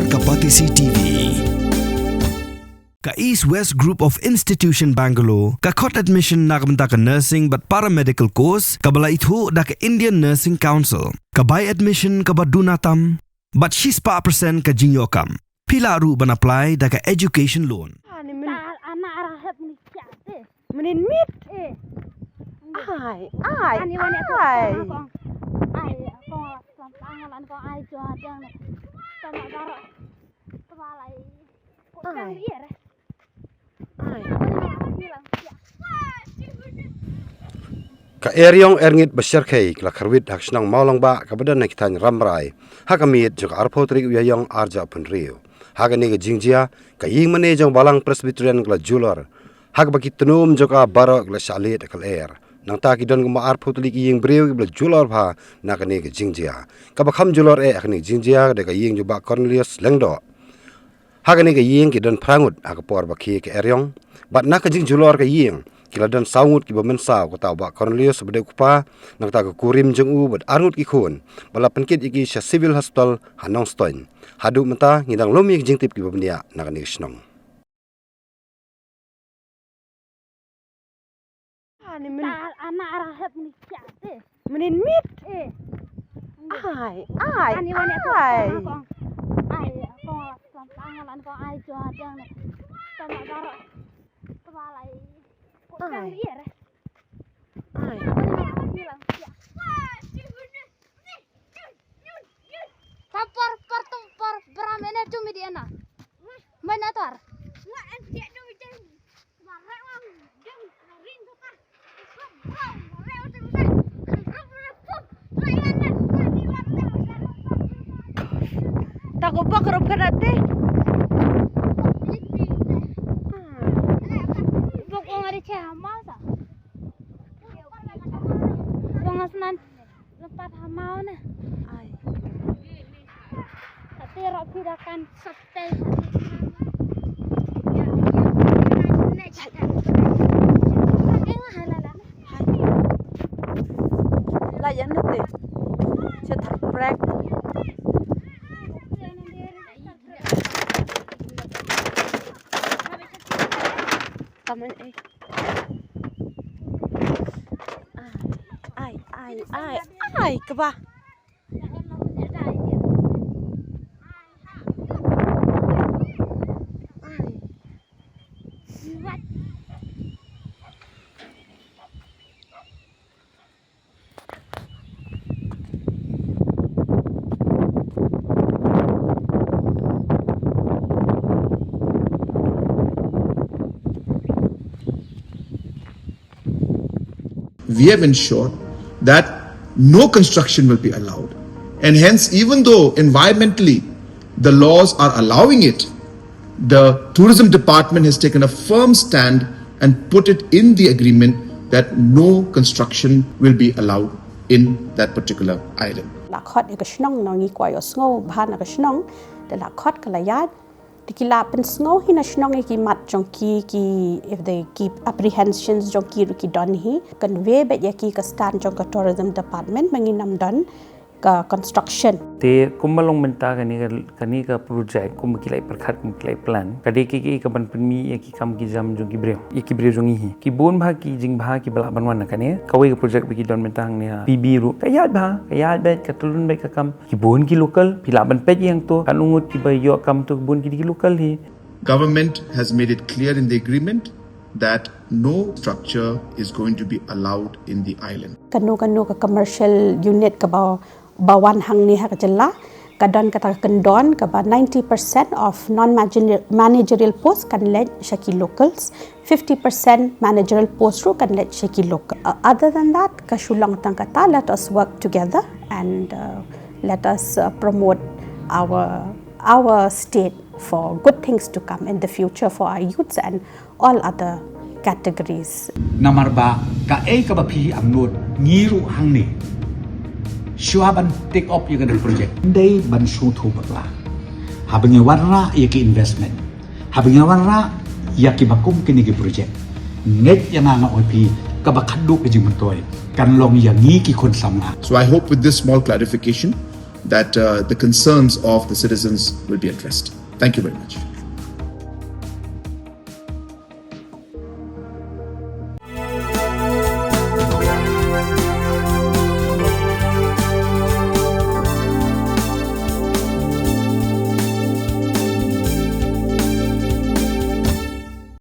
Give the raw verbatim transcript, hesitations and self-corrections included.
Ka Batesi T V. Ka East West Group of Institution Bangalore ka khot admission na ka bynta ka nursing bad paramedical course kaba la ithuh da ka Indian Nursing Council. Ka bai admission kaba duna tam bad shispah percent ka jingïoh kam. Phi lah ruh ban apply da ka education loan. Ani min. Tal ana ara hep ni kya te. Menin mit. Eh. Ai, ai, ani wan ya ai. Kong. Ai, kong, kong, kong, ai, jo, jang. Tama dara. Tama lai. Ai. Ai. Ka Eriong Erngit Basharkhei ka la kharwit ha ka shnong Mawlangbah kaba don ha ki thaiñ Rambrai ha ka miet jong ka arphew tarik u Ïaïong arhajar arphew hynriew. Ha kane ka jingjia ka ïing mane jong Balang Presbyterian ka la julor ha kaba ki tnum jong ka baroh ki la shah leit ha ka lyer. Nangta ki don kumba arphew tylli ki ïing briew kiba la julor bha na kane ka jingjia. Kaba kham julor eh ha kane ka jingjia ka dei ka ïing jong Bah Cornelius Lyngdoh. Ha kane ka ïing ki don phra ngut ha ka por ba khie ka eriong. Bad na ka jingjulor ka ïing ki la don saw ngut kiba mynsaw, kata u Bah Cornelius uba dei u kpa, nangta ka kurim jong u bad ar ngut ki khun ba la pynkit ïa ki sha Civil Hospital ha Nongstoiñ. Haduh mynta ngi dang lum ïa ki jingtip kiba bniah na kane ka shnong. Ani min. Tal ana ara hep ni kya te. Menin mit. Eh. Ai, ai, ani wan ya ai. Kong. Ai, kong, kong, kong, kong, ai, jo, jang. Tama dara. Tama lai. Ai. Ai. Par, par, par, tum, par, bram, ene, tum, idi, ena. Main atar. Tako bak rup kana te. Bak ong ada cah masa. Bang asnan. Lepat hamau na. Ai. Tapi rak pira kan setel. Hai. La yan na te. Chat break. Taman eh. Ai, ai, ai, ai, kaba. Ai. We have ensured that no construction will be allowed. And hence, even though environmentally the laws are allowing it, the tourism department has taken a firm stand and put it in the agreement that no construction will be allowed in that particular island. La khot ïa ka shnong, ngi kwah ïohsngew bha na ka shnong, te la khot ka la ïaid. Te ki la pynsngew hi na shnong ïa ki mat jong ki, ki, if they keep apprehensions jong ki ruh ki don hi. Convey beit ïa ki ka stand jong ka tourism department ba ngin ym don ka construction. Te kumba long mynta kane ka, kane ka project kumba ki la pyrkhat, kumba ki la plan, ka dei ka, ka, ka ban pynmih ïa ki kam ki jam jong ki briew, ïa ki briew jong ngi hi. Ki bun bha ki jingbha kiba lah ban wan na kane. Kawei ka project ba ki don mynta hangne ha P B ruh ka ïaid bha, ka ïaid beit, ka tyllun beit ka kam. Ki bun ki local, phi lah ban peit ïa hangto, katno ngut kiba ïoh kam to, ki bun ki dei ki local hi. Government has made it clear in the agreement that no structure is going to be allowed in the island. Kano kano ka commercial unit kaba, ba wan hangne ha ka jylla, ka don kata ka kyndon kaba ninety percent of non-managerial post kan leit sha ki locals, fifty percent managerial post ruh kan leit sha ki local. Uh, other than that, ka shu long tang kata, let us work together and, uh, let us, uh, promote our, our state for good things to come in the future for our youths and all other categories. Namar ba kaei kaba phi angnud, ngi ruh hangne shuwa ban take up ïa kane ka project, dei ban sngewthuh bakla. Haba ngi wanrah ïa ki investment, haba ngi wanrah ïa kiba kum kine ki project, ngeit ïa nga, nga ong ïa phi, kaba khadduh ka jingmyntoi kan long ïa ngi ki khun samla. So I hope with this small clarification, that uh, the concerns of the citizens will be addressed. Thank you very much.